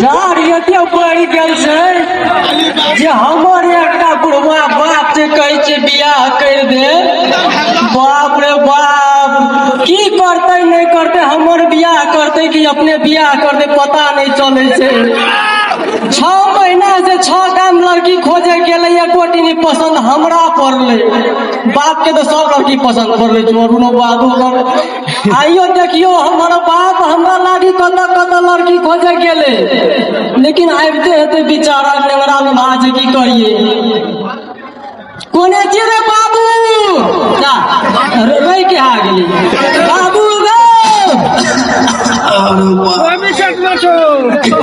जाड़ एते बढ़ि गेल छै जे हमर एकटा बुढ़वा बाप जे कहै छै बियाह करि दे। बाप रे बाप, की करतै नहि करतै, हमर बियाह करतै कि अपने बियाह करतै पता नहि चलै छै। 6 महीना से 6 गाम लड़की खोजे गेलै, एको नहि पसंद हमरा पड़लै। बाप के तो सब लड़की पसंद पड़लै, छोड़ू बाबू। आइयो देखियो हमर बाप हमरा लागी कतऽ कतऽ लड़की खोजे गेलै, लेकिन आबिते हेतै बेचारा नेंगरा लोहा छै, की करिए। कोने छी रे बाबू? जा रहि के आ गेली बाबू गो। अरे बाप,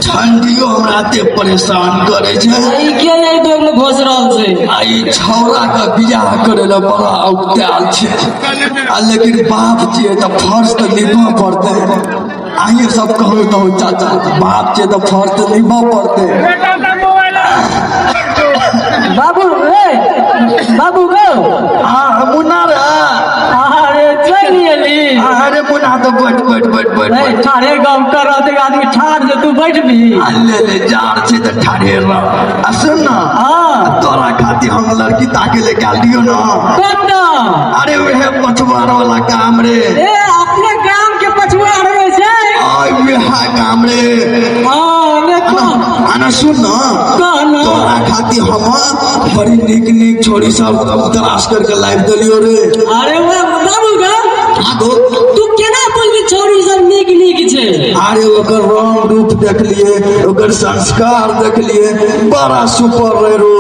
ठंडियो हमरा एते परेशान करे छै। ई के एहि दोग में घोस रहल छै? आ ई छौड़ा के बियाह करे ला बड़ा औगतायल छै, आ लेकिन बाप छियै तऽ फर्ज तऽ निभऽ पड़तै। अहीं सब कहू तऽ चाचा, बाप छियै तऽ फर्ज तऽ निभऽ पड़तै। बाबू रे, बाबू गो। हाँ मुन्ना रे। अरे चलि एली। अरे मुन्ना तऽ बैठ बैठ बैठ बैठ। नहीं बैठ। ठाढ़े गम कर रहल छै आदमी, ठाढ़ जे तू बैठबी। आ ले ले, जाड़ छै तऽ ठाढ़े रह। आ सुन ना। हाँ। तोरा खातिर हम लड़की ताके ले गेल दियो ना। कतऽ? अरे वह पछुआर वाला काम रे। ए अपने गाम के पछुआ रहे छै। आय वह काम रे। हाँ देखो। आना सुन ना। कह ना। तोरा खातिर हम बड़ी नीक नीक छोरी सब तलाश करके लाइव देलियो रे। अरे वाह बाबू गा। हाँ गो। तू केना बोलली छोरी सब नीक नीक छै? अरे ओकर रंग रूप देखलिए, ओकर संस्कार देखलिए, बड़ा सुपर रे रो।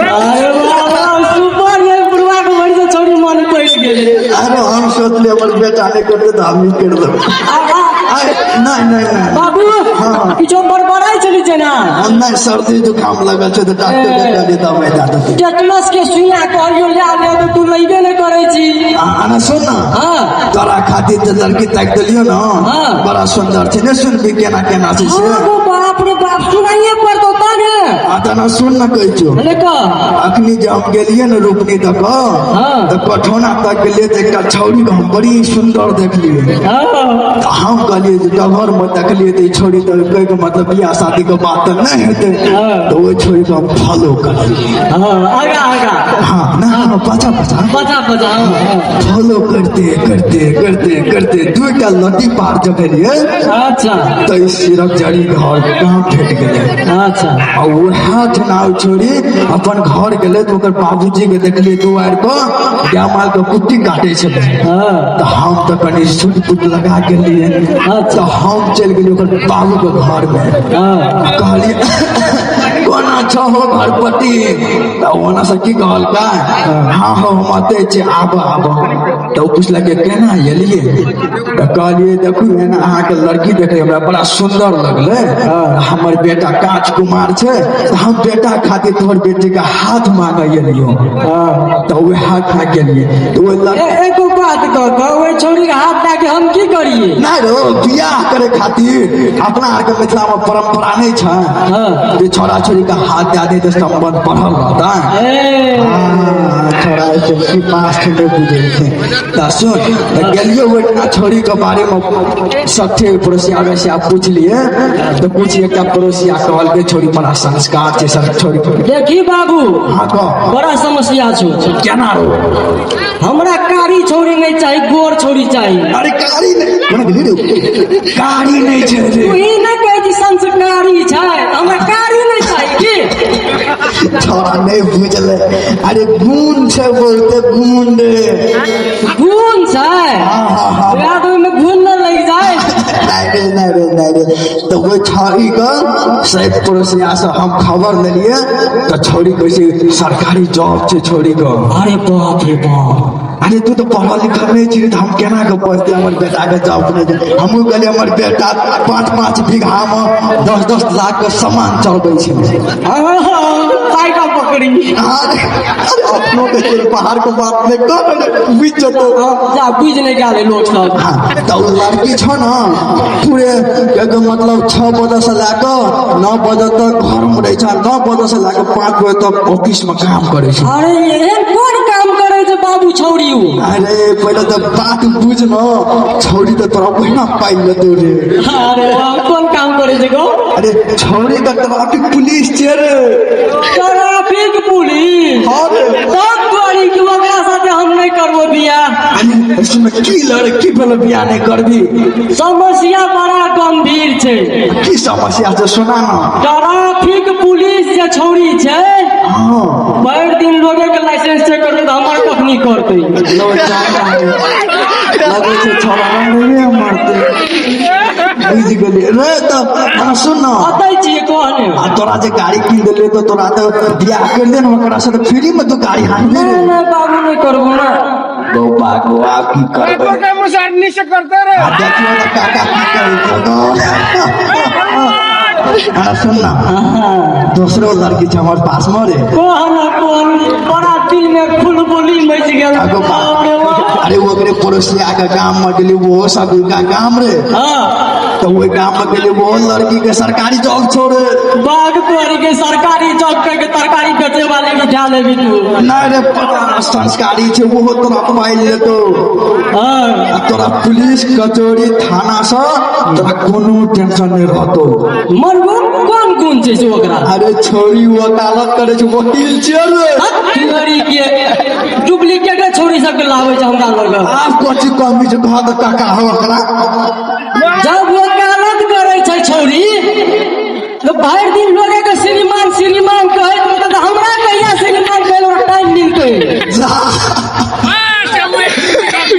अरे वाह वाह, सुपर रे बुढ़वा के भरि से छोरी मन पड़ि गेलै। अरे हम सोचलिए हमर बेटा नहीं करते तो हम ही कर देब। अरे नहीं नहीं नहीं बाबू। हाँ। किछो बड़बड़ाइ चली छै ना? हम नहीं, सर्दी जुकाम लगल छै तऽ डॉक्टर के कहलिए दवाइ दए देतै। टेटनस के सुइया कहलियो ला ले तऽ तू लैबे नहि करै छी। आना सुन ना। हाँ। तोरा खातिर तऽ लड़की ताकि देलियो ना। हाँ। बड़ा सुंदर छै, नहीं सुनबी केना केना छै से? हाँ गो, बाप रे बाप, सुनाइए पड़तो त ने। आ तऽ ना सुन ना कहै छियौ। अरे कह। अखनी जे हम गेलियै ने रोपनी तक, हाँ। तऽ कठौना तक गेलियै तऽ एकटा छौड़ी के हम बड़ी सुंदर देखलियै। हाँ। तऽ हम कहलियै जे डगर में देखलियै तऽ ई छौड़ी तऽ कहै के मतलब बियाह शादी के बात तऽ नहि हेतै। हाँ। तऽ ओहि छौड़ी के हम फॉलो करलियै। हाँ, आगा आगा। हाँ ना ना, पाछा पाछा। बचा बचा, हाँ, हाँ। फॉलो करते करते करते करते दुईटा नदी पार जब भेलियै। अच्छा। तऽ ई सिरक जड़ी घर गाम भेट गेलै। अच्छा। आ वएह ठना ओ छोड़ी अपन घर गेलै तऽ ओकर बाबूजी के देखलियै दुआरि पर गाय माल के कुट्टी काटै छलै। हाँ। तऽ हम तऽ कनि सूट पुट लगा गेलियै। अच्छा। तऽ हम चलि गेलियै ओकर बाबू के घर मे। हाँ। कहलियै कोना छहो घरपति? तऽ ओना से की कहलकै, हाँ हो हम अते छी, आबऽ आबऽ। तऽ ओ पुछलकै केना एलियै? तऽ कहलियै देखू एना अहाँके लड़की देखलियै, हमरा बड़ा सुंदर लगलै, हमर बेटा काच कुमार छै, तऽ हम बेटा खातिर तोहर बेटी के हाथ मांगे एलियो। हाँ। तऽ वएह हाथ मांगे गेलियै तऽ ओहि लड़की एगो बात कह कह, ओहि छौड़ी के हाथ दए के हम की करिए? नहीं रो, बियाह करे खातिर अपना आर के मिथिला में परंपरा नहीं छै। हाँ। जे छोरा छोरी के हाथ दए दे तऽ संबंध बढ़ल रहता। ए। हाँ, छोरा ऐसे की पास के नहीं बुझे छै। तऽ सुन, तऽ गेलियो ओहिठिना छोरी के बारे में सठे पड़ोसिया वैसिया पूछलिए तऽ कुछ एकटा पड़ोसिया कहलकै छोरी बड़ा संस्कार छै सब छोरी। देखी बाबू। हाँ कह। बड़ा समस्या छौ। केना रो? हमरा कारी छौड़ी नहीं चाही, गोर छौड़ी चाही। अरे कारी नहीं, कोना गेली रे? कारी नहीं छै रे। तू ही नहीं कहै छी संस्कारी छै, हमरा कारी नहीं चाही की? छोरा नहीं बुझले, अरे गुण छै बहुते गुण रे। गुण छै? हाँ, हाँ, हाँ। वएह तऽ ओहिमे गुण न लागि जाय। नहीं रे नहीं रे नहीं रे, तऽ ओहि छौड़ी के सैद पड़ोसिया से हम खबर लेलिए तऽ छौड़ी कहै छै सरकारी जॉब छै छौड़ी के। अरे बाप रे बाप। अरे तू तऽ पढ़ल लिखल नहीं छी तऽ हम केना के पढ़ते हमर बेटा के जॉब नहि छै। हमहूँ कहलियै हमर बेटा 5-5 बीघा में 10-10 लाख के सामान चढ़बै छै। हाँ, हाँ, पाइ का पकड़ी। अरे अपनो के छै, बाहर के बात नहि कर, बुझि जेतौ। जा बुझि नहि गेलै लोक सब। हाँ, तऽ ओ लड़की छौ ने पूरे एकदम मतलब 6 बजे से लए कऽ 9 बजे तक घर में रहै छै, 9 बजे से लए कऽ 5 बजे तक ऑफिस में काम करै छै। अरे एहन कोन काम करै करै छै बाबू छौड़ी उ? अरे पहिले तऽ बात बुझ न, छौड़ी तऽ तोरा ओहिना पाइ लेतो रे। अरे बाप, कोन काम करै छै गो? अरे छौड़ी तऽ ट्रैफिक पुलिस छै रे। Traffic police? हाँ रे। सब तोरी के, ओकरा साथे हम नहि करबो बियाह। अरे सुन, की लड़की भेलो बियाह नहि करबी? समस्या बड़ा गंभीर छै। की समस्या छै, सुना न। ट्रैफिक पुलिस जे छौड़ी छै, भरि दिन लोगे के लाइसेंस चेक करतै तऽ हमर कखनी करतै? लो लगै छै छौड़ा रे मरते, बुझि गेलियै रे। तऽ हाँ, सुन न। अतै छियै, कहने। आ तोरा जे गाड़ी कीन देलियै तऽ तोरा तऽ बियाह कर दे ने ओकरा से, तऽ फ्री में तू गाड़ी हानि। नहि नहि बाबू, नहि करबो ना। गौ बागो, आब की करबै? मुसारनी से करते रे। आ देखियौ तऽ काका की कहै छै गौ। हाँ, सुन ना, दोसरो लड़की छै हमर पास में रे। कहना कोन, बड़ा दिल में खुलबुली मचि गेल। आगो बाप रे बाप। अरे ओकरे पड़ोसिया के गाम में गेली, ओहो सब का गाम रे। तऽ ओहि गाम में गेली, ओहो लड़की के सरकारी जॉब छोड़े। बाघ तोरी के, सरकारी जॉब करके तरकारी बेचे वाले के उठा लेबी तू? नहि रे, बड़ा संस्कारी छै, ओहो तोरा पाइ लेतो। आ तोरा पुलिस कचौड़ी थाना से तोरा कोनो टेंशन नहि रहतो। मरबो, कोन गुण छै से ओकरा? अरे छोरी वकालत करे छै, वकील छियै रे। छोरी के डुप्लीकेट छोरी सबके लाबै छै हमरा लग। आब कथी कमी छै, कह तऽ काका हो ओकरा। जब वकालत करै छै छौरी तऽ भरि दिन लोगे के श्रीमान श्रीमान कहैत रहतै, तऽ हमरा कहिया श्रीमान कहै लए टाइम मिलतै? जा,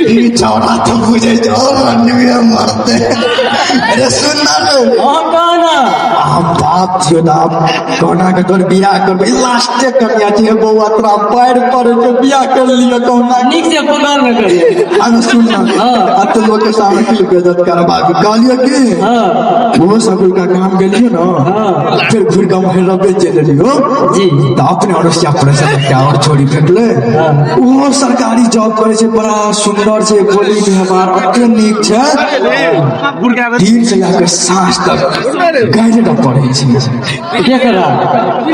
ई छौड़ा तऽ बुझै छै और मरते। अरे सुन ना रे। हाँ, कह ना। आ बाप छियो ना, कहुना के तोर बियाह करबै, लास्टे कनिया छै बौआ, तोरा पैर पर के बियाह कर लियो कहुना। नीक से पकड़ न करिए। अरे सुन ना। हाँ। आ तो लोग के सामने की बेइज्जत करबा कहलियो की? वो सब का काम गेलियो ना, फिर घुर के हम रबे चलि एलियो। तऽ अपने अड़ोसिया पड़ोसिया एकटा और छोरी भेटलै, ओहो सरकारी जॉब करै छै, बड़ा सुन्दर छै, बोली व्यवहार अते नीक छै, दिन से लए कऽ साँझ तक गाइरे न पढ़ै छै। केकरा?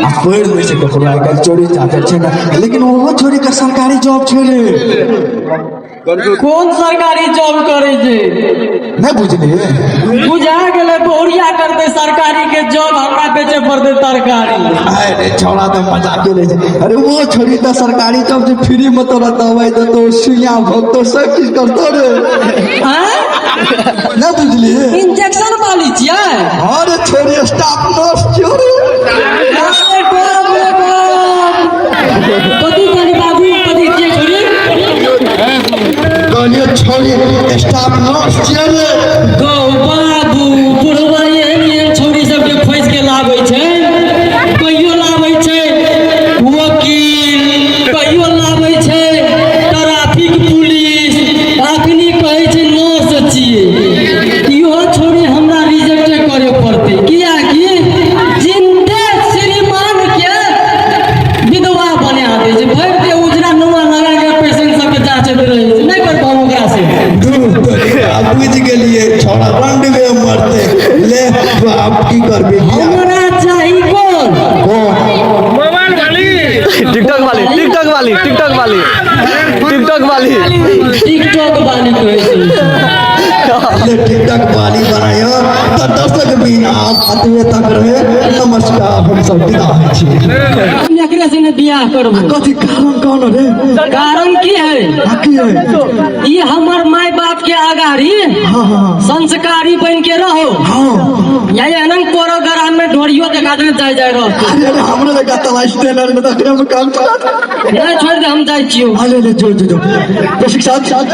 आ पढ़ि लै छै ककरो, आइ काल्हि चोरी चाकर छै ने, लेकिन ओहो छोरी के सरकारी जॉब छै रे। कोन सरकारी जॉब करै छै? नहि बुझलियै? बुझा गेलै, बहुरिया करतै सरकारी के जॉब, हमरा बेचे पड़तै तरकारी। अरे छौड़ा तऽ मजाके लै छै। अरे वो छोरी तऽ सरकारी जॉब छै, फ्री में तोरा दवाई देतो, सुइया भोगतो, सब चीज करतो रे। आँय? नहि बुझलियै? इंजेक्शन वाली छियै? अरे छोरी स्टाफ नर्स छियो रे। अरे बाप रे बाप, कथी कहली बाबू, कथी छियै छोरी? कहलियो छोरी स्टाफ नर्स छियै रे। गौ बाबू, बुढ़वा एहन एहन छौरी सबके फँसि के लाबै छै, कहियो लाबै छै वकील, कहियो लाबै छै ट्रैफिक पुलिस, अखनी कहै छै नर्स छियै। इहो छौरी हमरा रिजेक्ट करे पड़तै, कियाकि जिंदे श्रीमान के विधवा बना दै छै। भरि के उजरा नुआ लगा के पेशेंट सबके जांचैत रहै छै। नहि करबो हम ओकरा से। बुझि गेलियै, छौड़ा रंडवे मरते। ले आब की करबी बियाह? हमरा चाही कोन? कोन? मोबाइल वाली। टिकटॉक वाली, टिकटॉक वाली, टिकटॉक वाली, टिकटॉक वाली। टिकटॉक वाली कहै छै। ले टिकटॉक वाली बनायो। तऽ दर्शक बिन आब अतबे तक रहे, नमस्कार, हम सब विदा होइ छी। हम एकरे से ने बियाह करबो। कथी कारण कौन रे? कारण की है? आ की है? ई हमर माय बाप के आगारी हाँ हाँ हाँ संस्कारी बन के रहो या एहन प्रोग्राम में ढोरियो देखा दे जाय जाय रहो। अरे अरे, हमरो लगा तलाश टेलर में तकरे में काम चला। नहीं, छोड़ दे, हम जाइ छियौ। अरे अरे, जो जो जो, दर्शक साथ साथ।